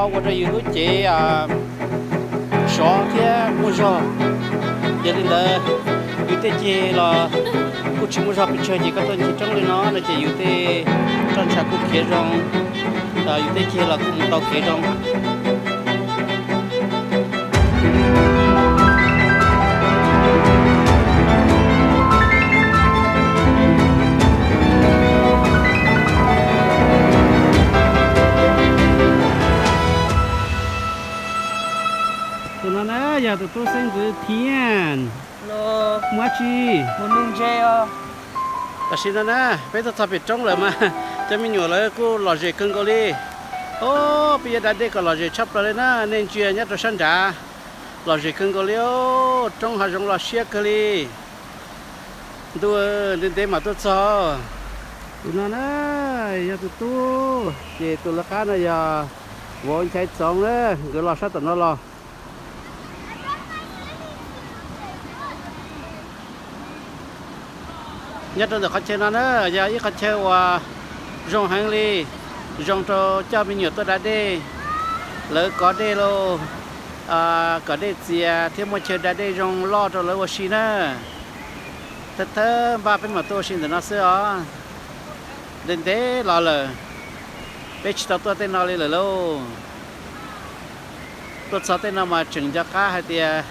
Ua rau yus lub cev sov thiab muaj zog. Yog li ntawd, yus tej ceg los kuj tsis muaj zog pes tsawg, ces koj tuaj ncig roob li no no ces yus tej roj ntsha kuj khiav zoo, yus tej ceg los kuj mus tau kev zoo. Tus no na yog tus tub xeeb ntxwv Thiaj. Muaj dab tsi? Tam sim no na, peb tuaj txog pem roob lawm mas cov me nyuam lawv kuj lom zem kawg nkaus li. Ob, peb yuav da dej kom lom zem tshaj plaws li na, nej ntsia nyob rau sab nrad, lom zem kawg nkaus li. Roob hav zoov los siab kawg li. Ntuj, ntev ntev mam tuaj txog. Tus no na yog tus tub, ces tus lawv qab no yog Vauv Nchaiv Txoov na, nkawd los sab tom no los. Nyob rau ntawm qhov chaw no na, yog ib qhov chaw uas zoo heev li, zoo rau coj me nyuam tuaj da dej, lawv kov dej lauj, kov dej txias thiab muaj chaw da dej zoo loj rau lawv ua si na. Thawj thawj npaj peb mam tuaj ua si ntawm no xwb os. Ntev ntev los lawm, peb tsis tau tuaj tej no li lawm lauj. Tuaj txog tej no mas tseem nco qab hais tias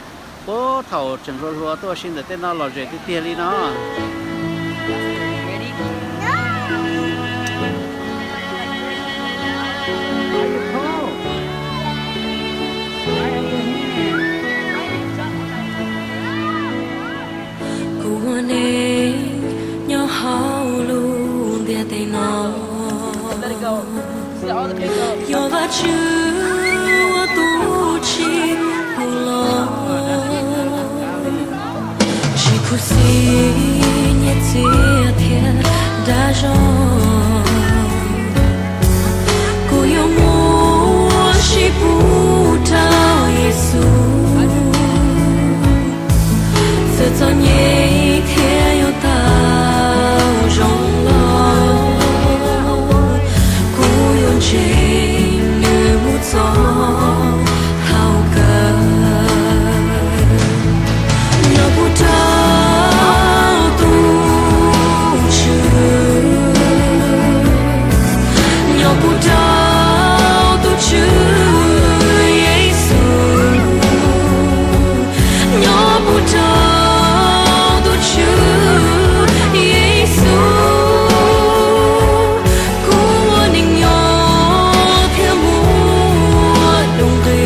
puag thaum tseem hluas hluas tuaj ua si ntawm tej no lom zem tiag tiag li no. Kuv ua neej nyob hauv lub ntiaj teb no, yog Vajtswv ua tus tsim pub los, tsis khuv xim nyiaj txiag thiab dag zog. Kuv yuav muab sib pub rau Yexus, txawm txom nyem thiab yuav tau zoo los, kuv yuav ntseeg nws mus txog thaum kawg. Nyob puag rau tus Tswv, nyob puag rau tus Tswv Yexus, nyob puag rau tus Tswv Yexus, kuv ua neej nyob thiab muaj nuj nqis.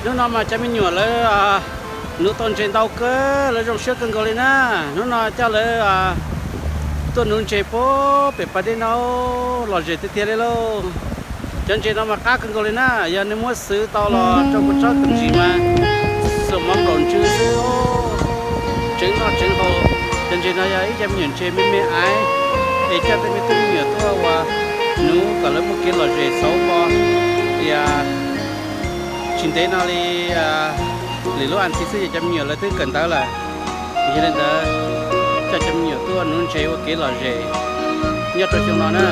Hnub no mas cov me nyuam lawv nuv tau ntses ntau kawg, lawv zoo siab kawg nkaus li na. Hnub no coj lawv tuaj nuv ntses puag pem pas dej no, lom zem tiag tiag li lauj. Cov ntses no mas qab kawg nkaus li na, yog nej muab xwv tau los rau kua txob kawm ntsis mas xuas mov nplaum ntsw xwb, tseev noj tseev haus. Cov ntses no yog ib co me nyuam ntses me me aiv, es coj tej me tub me nyuam tuaj ua nuv kom lawv muaj kev lom zem xauv ko. Tias tsis ntev no li, lwm lub as thiv xwb ces cov me nyuam lawv twb kawm ntawv lawm. Yog li ntawd, coj cov me nyuam tuaj nuv ntses ua kev lom zem nyob rau xyoo no na.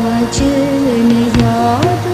Ua ntsis nws yog